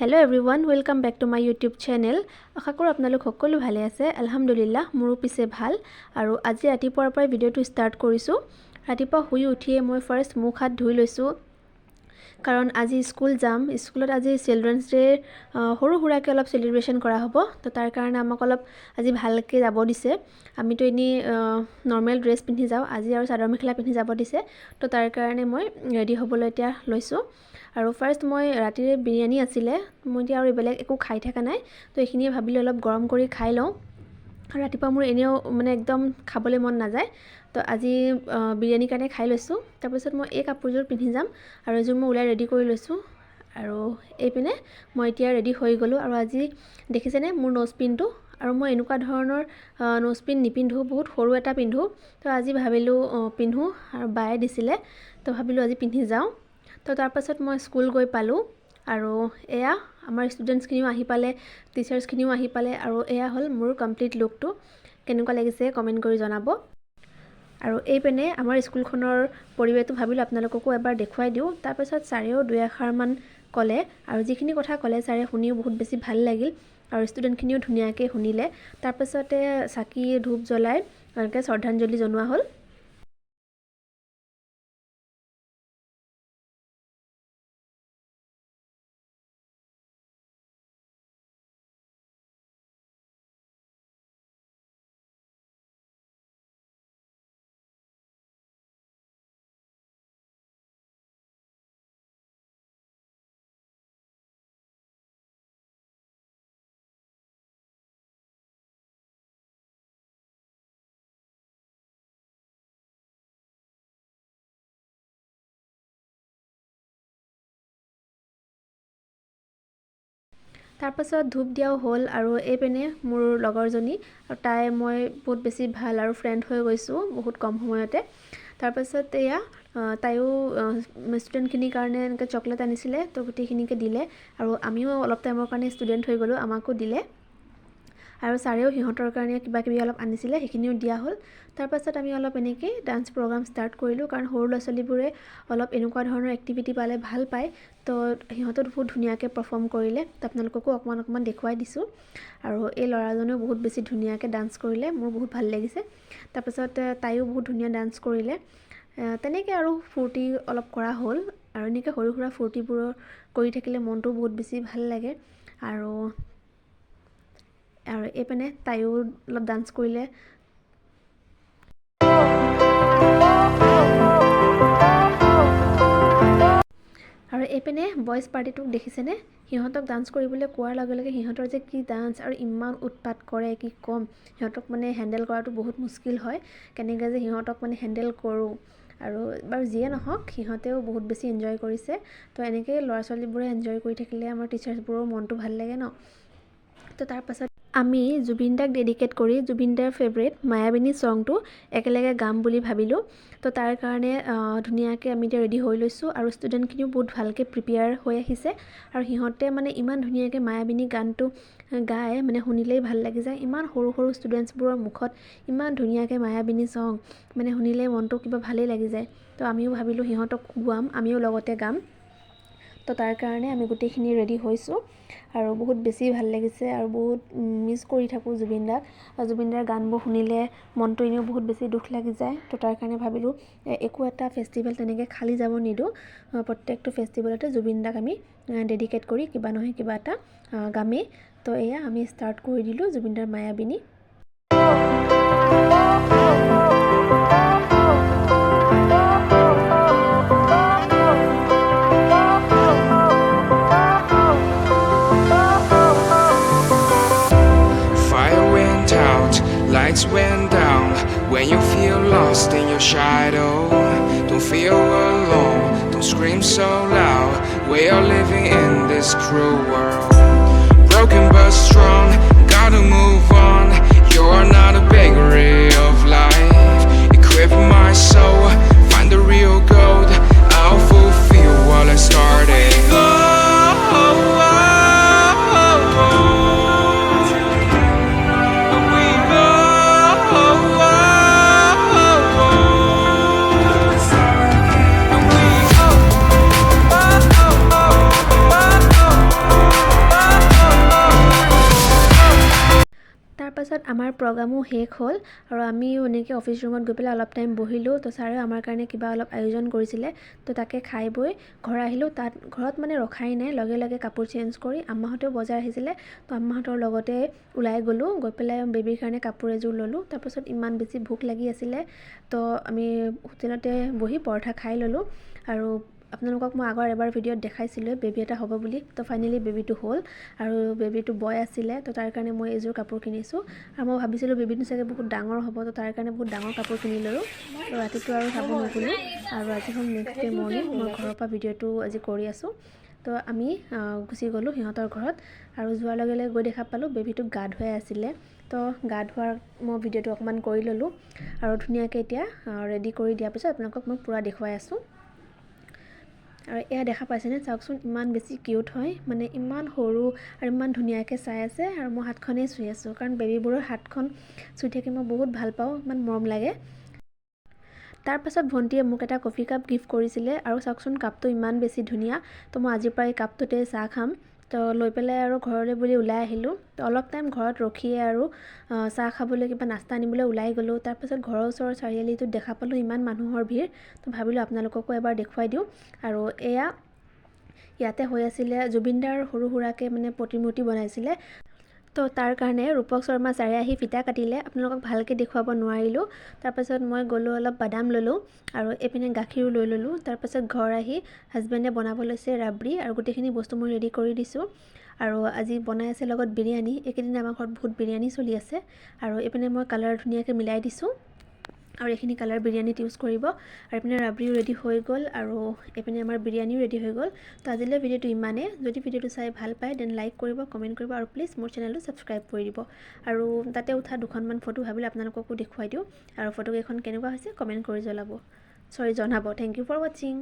Hello everyone, welcome back to my YouTube channel. আশা কৰোঁ আপোনালোক সকলো ভালে আছে। আলহামদুলিল্লাহ, মোৰো পিছে ভাল। আৰু আজি ৰাতিপুৱাৰ পৰাই ভিডিঅ'টো ষ্টাৰ্ট কৰিছোঁ। ৰাতিপুৱা শুই উঠিয়ে মই ফাৰ্ষ্ট মুখ হাত ধুই লৈছোঁ, কাৰণ আজি স্কুল যাম। স্কুলত আজি চিলড্ৰেনছ ডে'ৰ সৰু সুৰাকৈ অলপ চেলিব্ৰেশ্যন কৰা হ'ব। তো তাৰ কাৰণে আমাক অলপ আজি ভালকৈ যাব দিছে। আমিতো এনেই নৰ্মেল ড্ৰেছ পিন্ধি যাওঁ, আজি আৰু চাদৰ মেখেলা পিন্ধি যাব দিছে। তো তাৰ কাৰণে মই ৰেডি হ'বলৈ এতিয়া লৈছোঁ। আৰু ফাৰ্ষ্ট মই ৰাতিৰে বিৰিয়ানী আছিলে, মই এতিয়া আৰু বেলেগ একো খাই থকা নাই। তো এইখিনিয়ে ভাবিলোঁ অলপ গৰম কৰি খাই লওঁ। ৰাতিপুৱা মোৰ এনেও মানে একদম খাবলৈ মন নাযায়। তো আজি বিৰিয়ানীৰ কাৰণে খাই লৈছোঁ। তাৰপিছত মই এই কাপোৰযোৰ পিন্ধি যাম আৰু এযোৰ মই ওলাই ৰেডি কৰি লৈছোঁ। আৰু এইপিনে মই এতিয়া ৰেডি হৈ গ'লোঁ। আৰু আজি দেখিছেনে মোৰ ন'জ পিনটো? আৰু মই এনেকুৱা ধৰণৰ ন'জ পিন নিপিন্ধোঁ, বহুত সৰু এটা পিন্ধোঁ। তো আজি ভাবিলোঁ পিন্ধোঁ, আৰু বায়ে দিছিলে, তো ভাবিলোঁ আজি পিন্ধি যাওঁ। তো তাৰপাছত মই স্কুল গৈ পালোঁ আৰু এয়া আমাৰ ষ্টুডেণ্টছখিনিও আহি পালে, টিচাৰ্ছখিনিও আহি পালে। আৰু এয়া হ'ল মোৰ কমপ্লিট লুকটো। কেনেকুৱা লাগিছে কমেণ্ট কৰি জনাব। আৰু এইপিনে আমাৰ স্কুলখনৰ পৰিৱেশটো ভাবিলোঁ আপোনালোককো এবাৰ দেখুৱাই দিওঁ। তাৰপাছত ছাৰেও দুই এষাৰমান ক'লে আৰু যিখিনি কথা ক'লে ছাৰে শুনিও বহুত বেছি ভাল লাগিল আৰু ষ্টুডেণ্টখিনিও ধুনীয়াকৈ শুনিলে। তাৰপাছতে চাকি ধূপ জ্বলাই এনেকৈ শ্ৰদ্ধাঞ্জলি জনোৱা হ'ল। তাৰপাছত ধূপ দিয়াও হ'ল। আৰু এইপিনে মোৰ লগৰজনী আৰু তাই মই বহুত বেছি ভাল আৰু ফ্ৰেণ্ড হৈ গৈছোঁ বহুত কম সময়তে। তাৰপাছত এয়া তাইও ষ্টুডেণ্টখিনিৰ কাৰণে এনেকৈ চকলেট আনিছিলে, তো গোটেইখিনিকে দিলে। আৰু আমিও অলপ টাইমৰ কাৰণে ষ্টুডেণ্ট হৈ গ'লোঁ, আমাকো দিলে। আৰু ছাৰেও সিহঁতৰ কাৰণে কিবা কিবি অলপ আনিছিলে, সেইখিনিও দিয়া হ'ল। তাৰপাছত আমি অলপ এনেকেই ডান্স প্ৰগ্ৰাম ষ্টাৰ্ট কৰিলোঁ, কাৰণ সৰু ল'ৰা ছোৱালীবোৰে অলপ এনেকুৱা ধৰণৰ এক্টিভিটি পালে ভাল পায়। তো সিহঁতেও বহুত ধুনীয়াকৈ পাৰফৰ্ম কৰিলে, তো আপোনালোককো অকণমান অকণমান দেখুৱাই দিছোঁ। আৰু এই ল'ৰাজনেও বহুত বেছি ধুনীয়াকৈ ডান্স কৰিলে, মোৰ বহুত ভাল লাগিছে। তাৰপাছত তাইও বহুত ধুনীয়া ডান্স কৰিলে। তেনেকৈ আৰু ফূৰ্তি অলপ কৰা হ'ল। আৰু এনেকৈ সৰু সুৰা ফূৰ্তিবোৰৰ কৰি থাকিলে মনটো বহুত বেছি ভাল লাগে। আৰু আৰু এইপিনে তাইও অলপ ডান্স কৰিলে। আৰু এইপিনে বইজ পাৰ্টিটোক দেখিছেনে? সিহঁতক ডান্স কৰিবলৈ কোৱাৰ লগে লগে সিহঁতৰ যে কি ডান্স আৰু ইমান উৎপাত কৰে, কি ক'ম। সিহঁতক মানে হেণ্ডেল কৰাটো বহুত মুস্কিল হয়, কেনেকৈ যে সিহঁতক মানে হেণ্ডেল কৰোঁ। আৰু বাৰু যিয়ে নহওক, সিহঁতেও বহুত বেছি এনজয় কৰিছে। তো এনেকৈয়ে ল'ৰা ছোৱালীবোৰে এনজয় কৰি থাকিলে আমাৰ টিচাৰ্ছবোৰৰো মনটো ভাল লাগে ন। তো তাৰপাছত আমি জুবিন দাক ডেডিকেট কৰি জুবিন দাৰ ফেভৰেট মায়াবিনী ছংটো একেলগে গাম বুলি ভাবিলোঁ। তো তাৰ কাৰণে ধুনীয়াকৈ আমি এতিয়া ৰেডি হৈ লৈছোঁ। আৰু ষ্টুডেণ্টখিনিও বহুত ভালকৈ প্ৰিপেয়াৰ হৈ আহিছে। আৰু সিহঁতে মানে ইমান ধুনীয়াকৈ মায়াবিনী গানটো গায়, মানে শুনিলেই ভাল লাগি যায়। ইমান সৰু সৰু ষ্টুডেণ্টছবোৰৰ মুখত ইমান ধুনীয়াকৈ মায়াবিনী ছং, মানে শুনিলেই মনটো কিবা ভালেই লাগি যায়। তো আমিও ভাবিলোঁ সিহঁতক গোৱাম, আমিও লগতে গাম। তো তাৰ কাৰণে আমি গোটেইখিনি ৰেডি হৈছোঁ আৰু বহুত বেছি ভাল লাগিছে। আৰু বহুত মিছ কৰি থাকোঁ জুবিন দাক। আৰু জুবিন দাৰ গানবোৰ শুনিলে মনটো এনেও বহুত বেছি দুখ লাগি যায়। তো তাৰ কাৰণে ভাবিলোঁ একো এটা ফেষ্টিভেল তেনেকৈ খালী যাব নিদিওঁ, প্ৰত্যেকটো ফেষ্টিভেলতে জুবিন দাক আমি ডেডিকেট কৰি কিবা নহয় কিবা এটা গামেই। তো এয়া আমি ষ্টাৰ্ট কৰি দিলোঁ জুবিন দাৰ মায়াবিনী। Fire went out, lights went down. When you feel lost in your shadow, don't feel alone, don't scream so loud. We are living in this cruel world. Broken but strong, gotta move on. You're not a bakery of life. Equip my soul, find the real gold. I'll fulfill what I started. Oh, oh, oh, oh. We go, oh, oh, oh. We go, oh, oh, oh, oh, oh. আমাৰ প্ৰগ্ৰামো শেষ হ'ল আৰু আমিও এনেকৈ office ৰুমত গৈ পেলাই অলপ টাইম বহিলোঁ। তো ছাৰেও আমাৰ কাৰণে কিবা অলপ আয়োজন কৰিছিলে, তো তাকে খাই বৈ ঘৰ আহিলোঁ। তাত ঘৰত মানে ৰখাই নাই, লগে লগে কাপোৰ চেঞ্জ কৰি আম্মাহঁতেও বজাৰ আহিছিলে, তো আম্মাহঁতৰ লগতে ওলাই গ'লোঁ। গৈ পেলাই বেবীৰ কাৰণে কাপোৰ এযোৰ ল'লোঁ। তাৰপাছত ইমান বেছি ভোক লাগি আছিলে, তো আমি হোটেলতে বহি পৰঠা খাই ল'লোঁ। আৰু আপোনালোকক মই আগৰ এবাৰ ভিডিঅ'ত দেখাইছিলোঁ বেবী এটা হ'ব বুলি, তো ফাইনেলি বেবীটো হ'ল আৰু বেবীটো বয় আছিলে, তো তাৰ কাৰণে মই এইযোৰ কাপোৰ কিনিছোঁ। আৰু মই ভাবিছিলোঁ বেবীটো চাগে বহুত ডাঙৰ হ'ব, তো তাৰ কাৰণে বহুত ডাঙৰ কাপোৰ কিনি ল'লোঁ। তো ৰাতিটো আৰু চাব নগ'লোঁ। আৰু আজি হ'ল নেক্সট ডে মৰ্ণিং, মই ঘৰৰ পৰা ভিডিঅ'টো আজি কৰি আছোঁ। তো আমি গুচি গ'লোঁ সিহঁতৰ ঘৰত আৰু যোৱাৰ লগে লগে গৈ দেখা পালোঁ বেবীটোক গা ধুৱাই আছিলে। তো গা ধোৱাৰ মই ভিডিঅ'টো অকণমান কৰি ল'লোঁ আৰু ধুনীয়াকৈ এতিয়া ৰেডি কৰি দিয়াৰ পিছত আপোনালোকক মই পূৰা দেখুৱাই আছোঁ। আৰু এয়া দেখা পাইছেনে? চাওকচোন, ইমান বেছি কিউট হয়, মানে ইমান সৰু আৰু ইমান ধুনীয়াকৈ চাই আছে। আৰু মই হাতখনেই চুই আছোঁ, কাৰণ বেবীবোৰৰ হাতখন চুই থাকি মই বহুত ভাল পাওঁ, ইমান মৰম লাগে। তাৰপাছত ভণ্টীয়ে মোক এটা কফি কাপ গিফ্ট কৰিছিলে আৰু চাওকচোন, কাপটো ইমান বেছি ধুনীয়া। তো মই আজিৰ পৰা এই কাপটোতে চাহ খাম। তো লৈ পেলাই আৰু ঘৰলৈ বুলি ওলাই আহিলোঁ। তো অলপ টাইম ঘৰত ৰখিয়ে আৰু চাহ খাবলৈ, কিবা নাস্তা আনিবলৈ ওলাই গ'লোঁ। তাৰপাছত ঘৰৰ ওচৰৰ চাৰিআলিটোত দেখা পালোঁ ইমান মানুহৰ ভিৰ, তো ভাবিলোঁ আপোনালোককো এবাৰ দেখুৱাই দিওঁ। আৰু এয়া ইয়াতে হৈ আছিলে জুবিনদাৰ সৰু সুৰাকৈ মানে প্ৰতিমূৰ্তি বনাইছিলে, তো তাৰ কাৰণে ৰূপক শৰ্মা ছাৰে আহি ফিটা কাটিলে। আপোনালোকক ভালকৈ দেখুৱাব নোৱাৰিলোঁ। তাৰপাছত মই গ'লোঁ, অলপ বাদাম ল'লোঁ আৰু এইপিনে গাখীৰো লৈ ল'লোঁ। তাৰপাছত ঘৰ আহি হাজবেণ্ডে বনাব লৈছে ৰাবৰি আৰু গোটেইখিনি বস্তু মই ৰেডি কৰি দিছোঁ। আৰু আজি বনাই আছে লগত বিৰিয়ানী। এইকেইদিন আমাৰ ঘৰত বহুত বিৰিয়ানী চলি আছে। আৰু এইপিনে মই কালাৰ ধুনীয়াকৈ মিলাই দিছোঁ আৰু এইখিনি কালাৰ বিৰিয়ানীত ইউজ কৰিব। আৰু এইপিনে ৰাবৰিও ৰেডি হৈ গ'ল আৰু এইপিনে আমাৰ বিৰিয়ানীও ৰেডি হৈ গ'ল। তো আজিলৈ ভিডিঅ'টো ইমানেই। যদি ভিডিঅ'টো চাই ভাল পায়, then like কৰিব, কমেণ্ট কৰিব আৰু প্লিজ মোৰ চেনেলটো ছাবস্ক্ৰাইব কৰি দিব। আৰু তাতে উঠা দুখনমান ফটো ভাবিলোঁ আপোনালোককো দেখুৱাই দিওঁ। আৰু ফটোকেইখন কেনেকুৱা হৈছে কমেণ্ট কৰি জনাব, চৰি, জনাব। Thank you for watching.